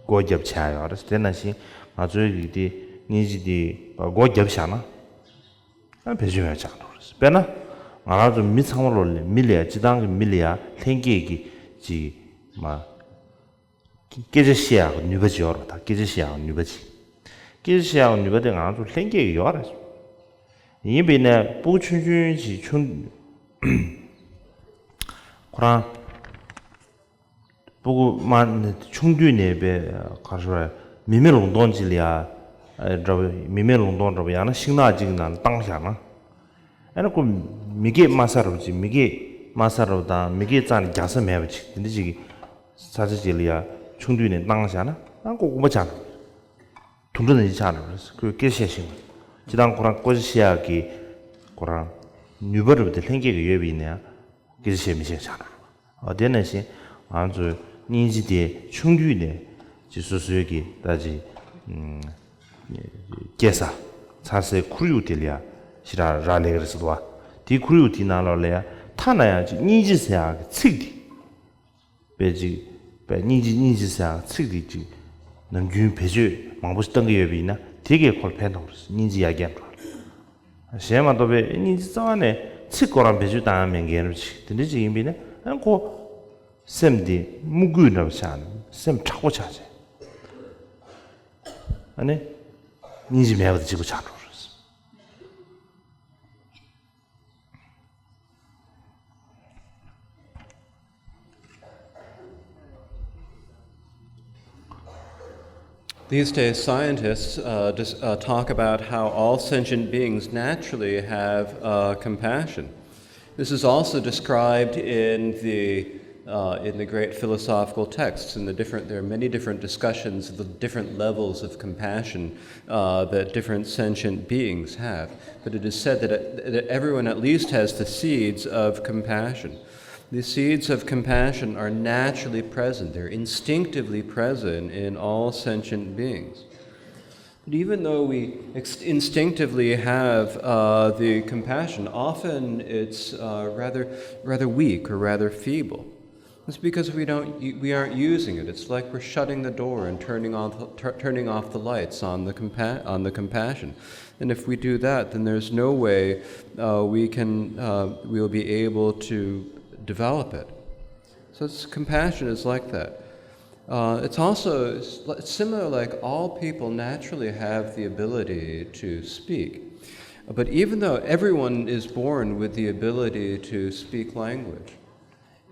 སྒོ་བརྒྱབ་བྱས་ཡོད་རེད། དེ་ནང་བཞིན་ང་ཚོའི་རིགས་དེ་སྙིང་རྗེ་དེ་སྒོ་བརྒྱབ་བཞག་ན། ཨ་བེད་སྤྱོད་ཡང་ཆགས་འགྲོ་རེད། དཔེར་ན་ང་རང་ཚོ་མི་ཚང་མ་ལོ་ལས་མི་ལ་ཡ་སྤྱི་བཏང་གི་མི་ལ་ཡ་ལྷན་སྐྱེས་ཀྱི་ཅིག་མ་སྐད་ཆ་བཤད་ཡག་གི་ནུས་པ་ཅིག་ཡོད་རེད་པ། ད་སྐད་ཆ་བཤད་ཡག་གི་ནུས་པ་ཅིག་སྐད་ཆ་བཤད་ཡག་གི་ནུས་པ་དེ་ང་རང་ཚོ་ལྷན་སྐྱེས་ཀྱི་ཡོད་རེད། ཡིན་པས་ན་སྤུ་གུ་ཆུང་ཆུང་ཅིག་ཆུང་ཁོ་རང་སྤུ་གུ་མ་ཆུང་དུས་ནས་པའི་ག་རེ་ཟེར་མི་མེད་ལུང་སྟོང་ཅིག་ལ་ཡ་འདྲ་བོ། མི་མེད་ལུང་སྟོང་འདྲ་བོ་ཡང་ན་ཤིང་ནགས་ཅིག་ནང་བཏང་བཞག་ན། ཨ་ནི་ཁོ་མི་སྐད་སྨྲ་ས་རུ་ཅིག་མི་སྐད་སྨྲ་ས་རུ་དང་མི་སྐད་རྩ་ནས་རྒྱག་ས་མེད་པ་ཅིག་དེ་འདྲ་ཅིག་ས་ཆ་ཅིག་ལ་ཡ་ཆུང་དུས་ནས་བཏང་བཞག་ན་ཨ་ཁོ་རྐུན་པ་ཆགས་འགྲོ། དུད་འགྲོ་ནང་བཞིན་ཆགས་འགྲོ། ཁོས་སྐད་བཤད་ཤེས་མ། སྤྱིར་བཏང་ཁོ་རང་སྐད་ཆ་བཤད་ཡག་གི་ཁོ་རང་ནུས་པ་རུ་དེ་ལྷན་སྐྱེས་ཀྱི་ཡོད་པ་ཡིན་ན་ཡང་སྐད་ཆ་བཤད་མི་ཤེས་ཆགས་འགྲོ། འོ་དེ་ནང་བཞིན་ང་ཚོའི་སྙིང་རྗེ་དེ་ཆུང་དུས་ནས་ཅིག་སོ་སོའི་གི་ད་ཅིག་སྐྱེ་ས་འཚར་སའི་ཁོར་ཡུག་དེ་ལ་ཡ་ཞེ་དྲག་རག་ལས་ཀྱི་རེད་ཟེར་བ། དེའི་ཁོར་ཡུག་དེའི་ནང་ལོགས་ལ་ཡ་ཐ་ན་ཡང་ཅིག་སྙིང་རྗེ་ཟེར་ཡག་གི་ཚིག་དེ་དཔེ་ཅིག་དཔེ་སྙིང་རྗེ་སྙིང་རྗེ་ཟེར་ཡག་ཚིག་དེ་ཅིག་ནམ་རྒྱུན་བེད་སྤྱོད་མང་པོ་ཞིག་བཏང་གི་ཡོད་པ་ཡིན་ན་དེ་གས་ཁོར་ཕན་ཐོགས་རེད། སྙིང་རྗེ་ཡར་རྒྱས་འགྲོ་རེད། གཞན་མ་གཏོགས་པའི་སྙིང་རྗེ་རྩ་བ་ནས་ཚིག་ཁོ་རང་བེད་སྤྱོད་བཏང་ཡག་མེད་མཁན་རེད་ཅིག་དེ་འདྲ་ཅིག་ཡིན་པ་ཡིན་ན་ཨ་ཁོ་སེམས་དེ་མུ་གུ་འདྲ་བོ་ཆགས་ནས་སེམས་དྲག་པོ་ཆགས་བྱས། ཨ་ནི་སྙིང་རྗེ་མེད་པ་དང་གཅིག་པ་ཆགས་འགྲོ་རེད། These days, scientists uh, dis- uh, talk about how all sentient beings naturally have uh, compassion. This is also described in the uh, in the great philosophical texts. In the different, there are many different discussions of the different levels of compassion uh, that different sentient beings have. But it is said that, that everyone at least has the seeds of compassion. The seeds of compassion are naturally present, they're instinctively present in all sentient beings. But even though we ex- instinctively have uh, the compassion, often it's uh, rather, rather weak or rather feeble. It's because we don't, we aren't using it. It's like we're shutting the door and turning off, tur- turning off the lights on the compa- on the compassion. And if we do that, then there's no way uh, we can uh, we'll be able to develop it. So it's, compassion is like that. Uh, it's also it's similar, like all people naturally have the ability to speak. But even though everyone is born with the ability to speak language,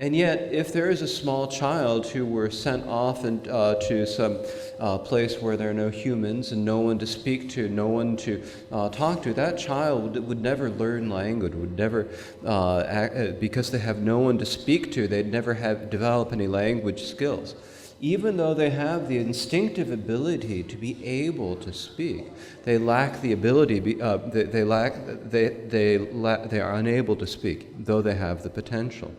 and yet, if there is a small child who were sent off and, uh, to some uh, place where there are no humans and no one to speak to, no one to uh, talk to, that child would, would never learn language, would never, uh, act, uh, because they have no one to speak to, they'd never have develop any language skills. Even though they have the instinctive ability to be able to speak, they lack the ability. Be, uh, they, they lack. They they la- they are unable to speak, though they have the potential.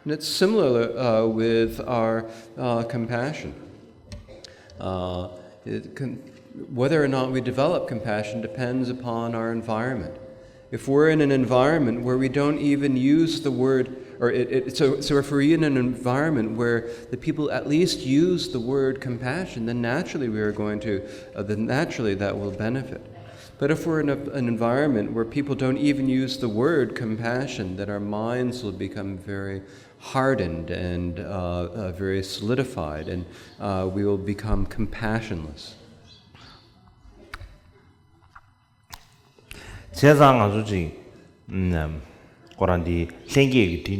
And it's similar uh, with our uh, compassion. Uh, it can, whether or not we develop compassion depends upon our environment. If we're in an environment where we don't even use the word, or it, it, so, so if we're in an environment where the people at least use the word compassion, then naturally we are going to, uh, then naturally that will benefit. But if we're in a, an environment where people don't even use the word compassion, then our minds will become very hardened and uh, uh, very solidified, and uh, we will become compassionless. བྱས་ཙང་ང་ཚོ་ཅིག་ཁོ་རང་འདི་ལྷན་སྐྱེས་ཀྱི་དེ་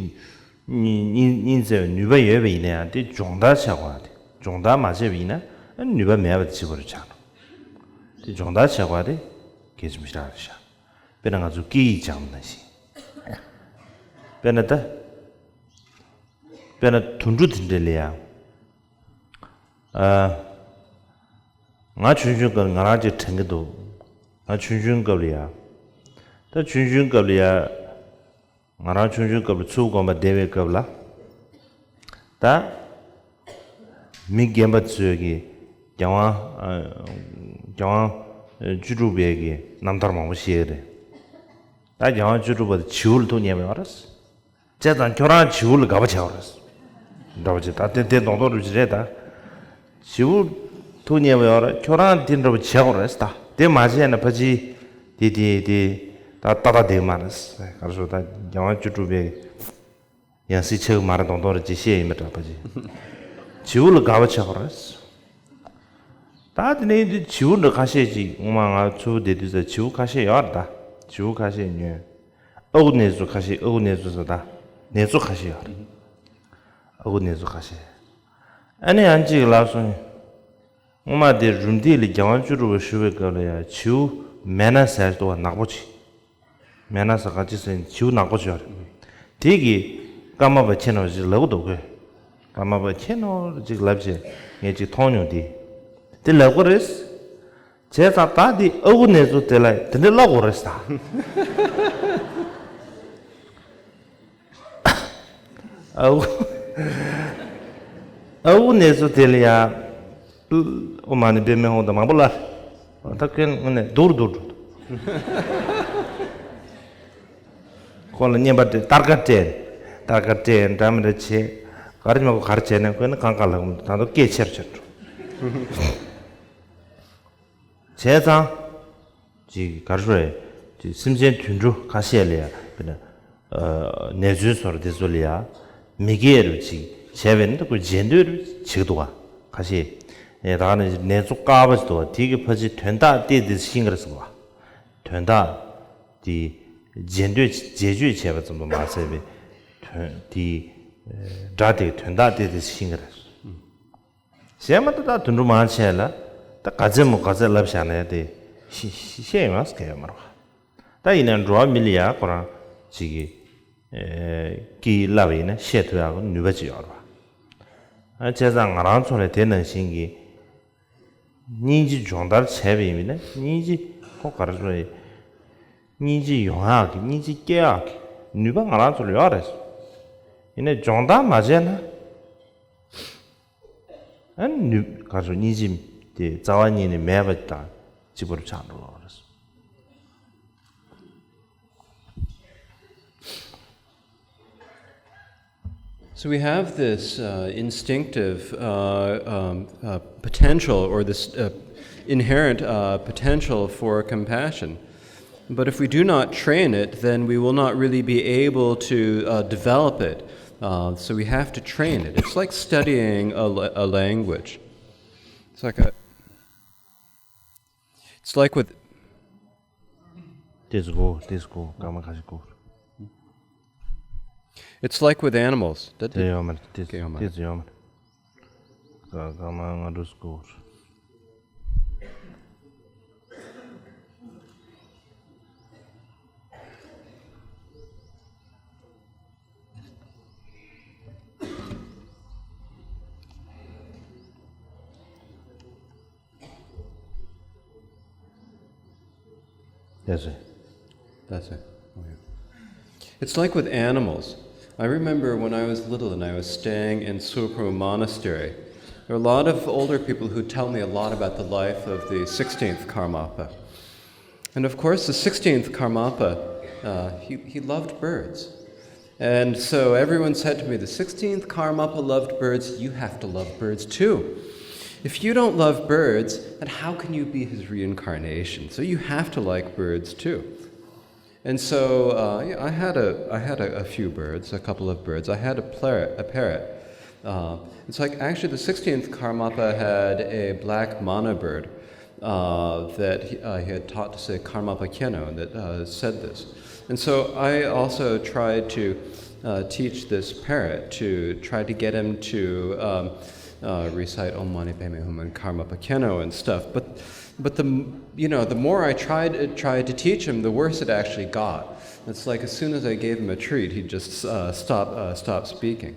སྙིང་སྙིང་སྙིང་བརྩེ་བའི་ནུས་པ་ཡོད་པ་ཡིན་ན་ཡང་དེ་སྦྱོང་བརྡར་བྱེད་དགོས་རེད། སྦྱོང་བརྡར་མ་བྱས་པ་ཡིན་ན་ནུས་པ་མེད་པ་དེ་བྱེད་དགོས་རེད་ཆགས་འགྲོ། དེ་སྦྱོང་བརྡར་བྱེད་དགོས་དེ་གལ་ཆེན་པོ་ཞེ་དྲག་རེད་ཤག་དཔེར་ན་ང་ཚོ་སྐད་ཡིག་སྦྱངས་པ་ནང་བཞིན། དཔེར་ན་ད། དཔེར་ན་དུད་འགྲོ་དེ་འདྲ་ལ་ཡ། ཨ། ང་ཆུང་ཆུང་སྐབས་ང་རང་ཅིག་དྲན་གྱི་འདུག་ང་ཆུང་ཆུང་སྐབས་ལ་ཡ། ད་ཆུང་ཆུང་སྐབས་ལ་ཡ། ང་རང་ཆུང་ཆུང་སྐབས་ལ་མཚུར་ཕུ་དགོན་པ་བསྡད་པའི་སྐབས་ལ། ད། མི་རྒན་པ་ཚོས་ཀྱི་རྒྱལ་དབང་། རྒྱལ་དབང་བཅུ་དྲུག་པའི་གི་རྣམ་ཐར་མང་པོ་བཤད་ཀྱི་རེད། ད་རྒྱལ་དབང་བཅུ་དྲུག་པ་དེ་བྱིའུ་ལ་ཐུག་ཉེ་བ་ཡོད་རེད། བྱས་ཙང་ཁྱོད་རང་བྱིའུ་ལ་དགའ་པོ་བྱས་པ་རེད། འདྲ་པོ་ཅིག་ད་དེ་དེ་རྡོག་རྡོག་རུ་ཅིག་རེད་ད། བྱིའུ་ཐུག་ཉེ་བ་ཡོད་རེད། ཁྱོད་རང་དེ་འདྲ་པོ་བྱས་པ་རེད་ད། དེ་མ་བྱས་ན་ཕ་ཅི། དེ་དེ་དེ། ད་ཏག་ཏག་བསྡད་མ་རེད། ག་རེ་ཟེར། ད་རྒྱལ་དབང་བཅུ་དྲུག་པའི་ཡང་སྲིད་ཆགས་མ་རེད། མདོག་མདོག་རེད་ཅེས་བཤད་ཡིན་པ་འདྲ་པོ་ཅིག་བྱིའུ་ལ་དགའ་བ་བྱས་པ་རེད། ད་དེ་ནས་དེ་བྱིའུ་འདྲ་ཁ་ཤས་ཅིག་སྔོན་མ་ང་མཚུར་ཕུ་བསྡད་དུས་ཙམ་བྱིའུ་ཁ་ཤས་ཡོད་རེད་ད། བྱིའུ་ཁ་ཤས་ཉོས། ཨ་ཁུ་ནེ་ཙོ་ཁ་ཤས། ཨ་ཁུ་ནེ་ཙོ་ཟེར་ད། ནེ་ཙོ་ཁ་ཤས་ཡོད་རེད། ཨ་ཁུ་ནེ་ཙོ་ཁ་ཤས། ཨ་ནི་ཡང་གཅིག་ལབ་སོང་། སྔོན་མ་དེ་རུམ་བཏེག་ལ་རྒྱལ་དབང་བཅུ་དྲུག་པ་བཞུགས་པའི་སྐབས་ལ་ཡང་བྱིའུ་མེ་ན་ཟེར་འདུག་པ། ནག་པོ་ཅིག་མེ་ན་ཟེར་ག་ཅི་ཟེར། བྱིའུ་ནག་པོ་ཅིག་ཡོད་རེད། དེ་གིས་ཀརྨ་པ་མཁྱེན་ནོ་ཅིག་ལབ་ཀྱི་འདུག་གས། ཀརྨ་པ་མཁྱེན་ནོ་ཅིག་ལབ་བྱས་ངས་ཅིག་མཐོང་མྱོང་དེ། དེ་ལབ་ཀྱི་རེད། བྱས་ཙང་ད་དེ་ཨ་ཁུ་ནེ་ཙོ་དེ་ལ་དེ་འདྲ་ལབ་དགོས་རེད་ད། ཨ་ཁུ། ཨ་ཁུ་ནེ་ཙོ་དེ་ལ་ཡ། ཨོཾ་མ་ཎི་པདྨེ་ཧཱུྃ་དང་མང་པོ་ལབ། ད་ཁོས་དངོས་གནས་སྡུག་རུ་སྡུག་རུ། ཁོ་ལ་བརྙན་པར་སྤྲད། སྟར་ཀ་སྤྲད། སྟར་ཀ་སྤྲད། འདྲ་མི་འདྲ་བྱས། ག་རེ་མ་གོ་ག་རེ་བྱས་ནས་ཁོས་ནི་གང་ག་ལབ་གི་མི་འདུག་ད་དུང་སྐད་ཆེར་ཆེར་འགྲོ། བྱས་ཙང་། ཅིག་ག་རེ་ཟེར། ཅིག་སེམས་ཅན་དུད་འགྲོ་ཁ་ཤས་ལ་ཡ། དཔེར་ན། ཨ། ནེ་ཙོའི་ཚོར་དེ་ཚོ་ལ་ཡ། མི་སྐྱེ་རུ་ཅིག་བྱས་པས་ན་ཁོས་བརྗེད་འདོད་རུ་བྱེད་ཀྱི་འདུག་ག་ཁ་ཤས། ཨེ། ད་ནི་ནེ་ཙོ་དཀར་པོ་ཞིག་འདུག་ག་དེ་གི་ཕལ་ཆེར་དོན་དག་དེ་དེ་ཤེས་ཀྱི་རེད་ཟེར་བ། དོན་དག་དེ་བརྗེད་འདོད། བརྗེད་འདོད་བྱས་པ་ཙམ་དུ་མ་ཟད་པའི་དོན་དེ། ཨེ། སྒྲ་དེ་དོན་དག་དེ་དེ་ཤེས་ཀྱི་རེད། གཞན་མ་གཏོགས་ད་དུད་འགྲོ་མང་ཆེ་ལ་ད་ག་ཚད་མོ་ག་ཚད་ལབ་བཞག་ན་དེ་ཤེས་ཤེས་ཤེས་ཡོང་ས་ག་ཡོད་མ་རེད་པ། ད་ཡིན་ན་འགྲོ་བ་མི་ལ་ཡ་ཁོ་རང་ཅིག་གིས། ཨེ། སྐད་བརླགས་པ་ཡིན་ན་བཤད་ཐུབ་ཡག་གི་ནུས་པ་ཅིག་ཡོད་རེད་པ། ཨ། བྱས་ཙང་ང་རང་ཚོ་ལ་དེ་ནང་བཞིན་གྱི་སྙིང་རྗེ་སྦྱོང་བརྡར་བྱས་པ་ཡིན་ན། སྙིང་རྗེ་ཁོ་ག་རེ་ཟེར། སྙིང་རྗེ་ཡོང་ཡག་གི། སྙིང་རྗེ་སྐྱེ་ཡག་གི་ནུས་པ་ང་རང་ཚོ་ལ་ཡོད་རེད། ཡིན་ནའི་སྦྱོང་བརྡར་མ་བྱས་ན། ཨ། ནུས། ག་རེ་ཟེར། སྙིང་རྗེ་དེ་རྩ་བ་ཉིད་ནས་མེད་པ་དང་གཅིག་པ་རུ་ཆགས་འགྲོ་གི་རེད། So we have this uh, instinctive uh, um, uh, potential, or this uh, inherent uh, potential for compassion. But if we do not train it, then we will not really be able to uh, develop it. Uh, so we have to train it. It's like studying a, la- a language. It's like a. It's like with. This go, this go, come on, go. It's like with animals. དེ་ཡོད་མ་རེད། དེ་དེ་ཡོད་མ་རེད། དེ་ཡོད་མ་རེད། ག་ག་མ་ང་འགྲོ་སྐོར། That's it. That's it. Oh, yeah. It's like with animals. I remember when I was little and I was staying in Tsourphou Monastery, there were a lot of older people who tell me a lot about the life of the sixteenth Karmapa. And of course, the sixteenth Karmapa, uh, he, he loved birds. And so everyone said to me, "The sixteenth Karmapa loved birds, you have to love birds too. If you don't love birds, then how can you be his reincarnation? So you have to like birds too." And so uh, yeah, I had, a, I had a, a few birds, a couple of birds. I had a, parrot, a parrot. Uh, it's like, actually, the sixteenth Karmapa had a black mana bird uh, that he, uh, he had taught to say Karmapa Khenno, and that uh, said this. And so I also tried to uh, teach this parrot, to try to get him to um, uh, recite Om Mani Padme Hum and Karmapa Khenno and stuff. But, but the, you know, the more I tried, tried to teach him, the worse it actually got. It's like, as soon as I gave him a treat, he'd just uh, stop, uh, stop speaking.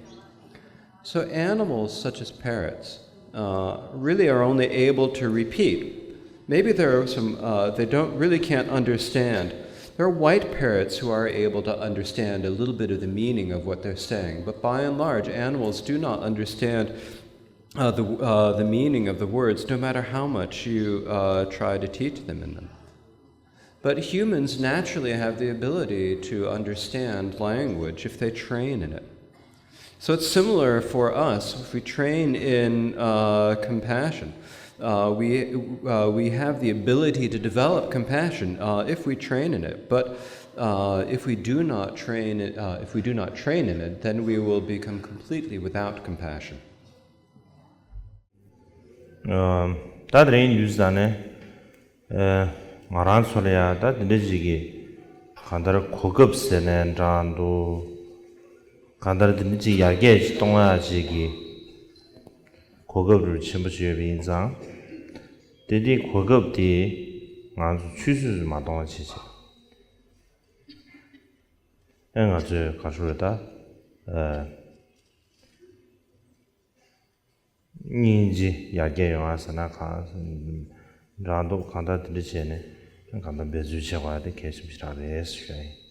So animals such as parrots uh, really are only able to repeat. Maybe there are some, uh, they don't, really can't understand There are white parrots who are able to understand a little bit of the meaning of what they're saying, but by and large, animals do not understand uh, the, uh, the meaning of the words, no matter how much you uh, try to teach them in them. But humans naturally have the ability to understand language if they train in it. So it's similar for us if we train in uh, compassion. Uh, we, uh, we have the ability to develop compassion uh, if we train in it. But uh, if we do not train it, uh, if we do not train in it, then we will become completely without compassion. ད་དེ་རིང་ཡུལ་ས་ནས་ང་རང་ཚོ་ལ་ཡང་ད་དེ་འདྲ་ཅིག་གི་གང་ལྟར་གོ་སྐབས་ཟེར་ནས་འདྲ་འདུག་གང་ལྟར་དེ་འདྲ་ཅིག་ཡར་རྒྱས་ཅིག་གཏོང་ཡག་ཅིག་གི་གོ་སྐབས་རུ་ཆེན་པོ་ཅིག་ཡོད་པ་ཡིན་ཙང་། དེ་འདྲའི་གོ་སྐབས་དེ་ང་ཚོ་ཆུད་ཟོས་སུ་མ་གཏོང་བ་བྱེད་ཅིག་ཨེ་ང་ཚོས་ག་ཚོད་རེད་ད། སྙིང་རྗེ་ཡར་རྒྱས་ཡོང་བ་ཟེར་ན་གང་འདྲ་འདུག་གང་ལྟར་དེ་འདྲ་བྱས་ནས་གང་ལྟར་འབད་རྩོལ་བྱེད་དགོས་ཡ་དེ་གལ་ཆེན་པོ་ཞིག་རང་རེད་ཞུ་ཡ་ཡིན།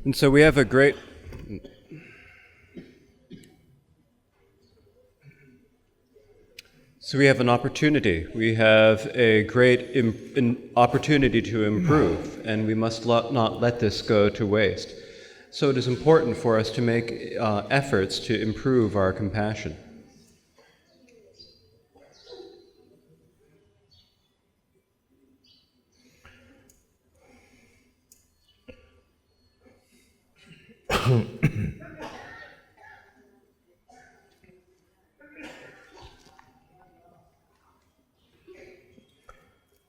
And so we have a great So we have an opportunity. We have a great Im- an opportunity to improve, and we must lo- not let this go to waste. So it is important for us to make uh, efforts to improve our compassion.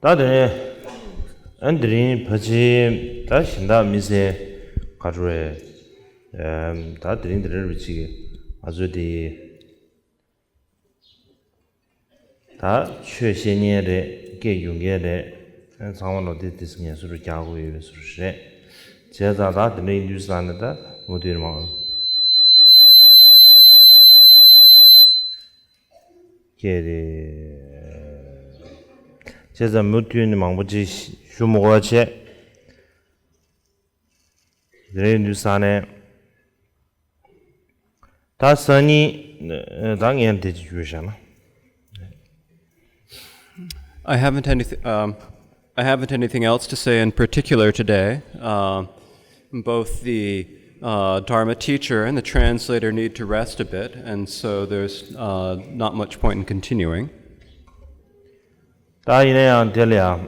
ད་དེ་ནས་ཨ་དེ་རིང་ཕལ་ཆེར་ད་གཞན་དག་མི་སེར་ག་འགྲོ་བས། ད་དེ་རིང་དེ་རིང་རུ་ཅིག་ང་ཚོ་དེ་ད་ཆོས་བཤད་མཁན་རེད། སྐད་སྒྱུར་མཁན་རེད། ཚང་མ་ལོ་དེ་དེ་ངལ་གསོ་རུ་རྒྱག་དགོས་ཡོད་པའི་བཟོ་འདྲ་རེད། བྱས་ཙང་ད་དེ་འདྲ་ཡིན་དུས་ཙང་ནས་ད་མུ་མཐུད་མང་སྐད་རེད། བྱས་ཙང་མུ་མཐུད་ནས་མང་པོ་ཅིག་ཞུ་མི་དགོས་པ་བྱས། དེ་རིང་དུས་ས་ནས་ད་སང་ཉིན་ད་ངས་དེ་ཅིག་ཞུས་བཞག་ན། I haven't anything. Um, I haven't anything else to say in particular today. Uh, both the uh, Dharma teacher and the translator need to rest a bit, and so there's uh, not much point in continuing. ད་ཡིན་ན་ཡང་དེ་ལ་ཡང་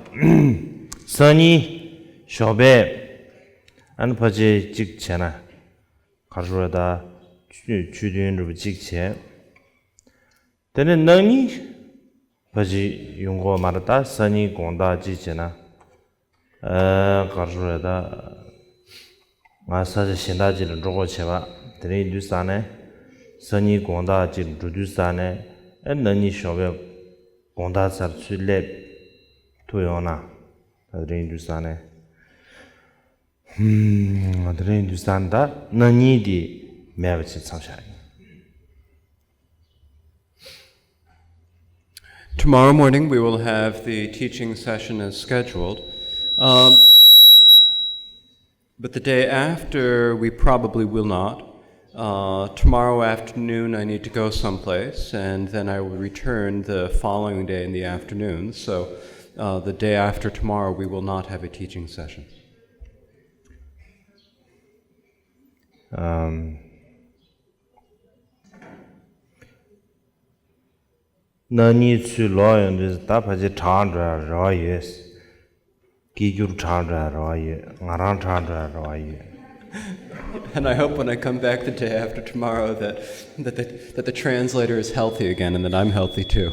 སང་ཉིན་ཞོགས་པས་ཨ་ནི་ཕལ་ཆེར་གཅིག་བྱས་ན་ག་རེ་ཞུ་དགོས་རེད། ད་ཆོས་ཆོས་དོན་འགྲུབ་པ་གཅིག་བྱས། དེ་ནས་གནངས་ཉིན་ཕལ་ཆེར་ཡོང་གི་ཡོད་མ་རེད། ད་སང་ཉིན་དགོང་དག་གཅིག་བྱས་ན་ཨ་ག་རེ་ཞུ་དགོས་རེད། ད་ང་ས་ཆ་གཞན་དག་ཅིག་ལ་འགྲོ་དགོས་བྱས་པ། དེ་རིང་དུས་ས་ནས་སང་ཉིན་དགོང་དག་ཅིག་འགྲོ་དུས་ས་ནས་ཨ་གནངས་ཉིན་ཞོགས་པའི་དགོང་དག་ཚར་ཚུར་སླེབས་ཐུབ་ཡོང་ན། ད་དེ་རིང་དུས་ས་ནས་ཧུམ། དེ་རིང་དུས་ས་ནས་ད་གནངས་ཉིན་དེ་མེད་པ་ཅིག་མཚམས་བཞག་ཡིན། Tomorrow morning we will have the teaching session as scheduled. Um, but the day after, we probably will not. Uh, tomorrow afternoon, I need to go someplace, and then I will return the following day in the afternoon. So uh, the day after tomorrow, we will not have a teaching session. Um, གནངས་ཉིན་ཚུར་ལོག་ཡོང་དུས་ད་ཕལ་ཆེར་དྲག་འགྲོ་ཡ་རེ་བ་ཡོད། སྐད་སྒྱུར་དྲག་འགྲོ་ཡ་རེ་བ་ཡོད། ང་རང་དྲག་འགྲོ་ཡ་རེ་བ་ཡོད། And I hope when I come back the day after tomorrow that, that, the, that the translator is healthy again and that I'm healthy too.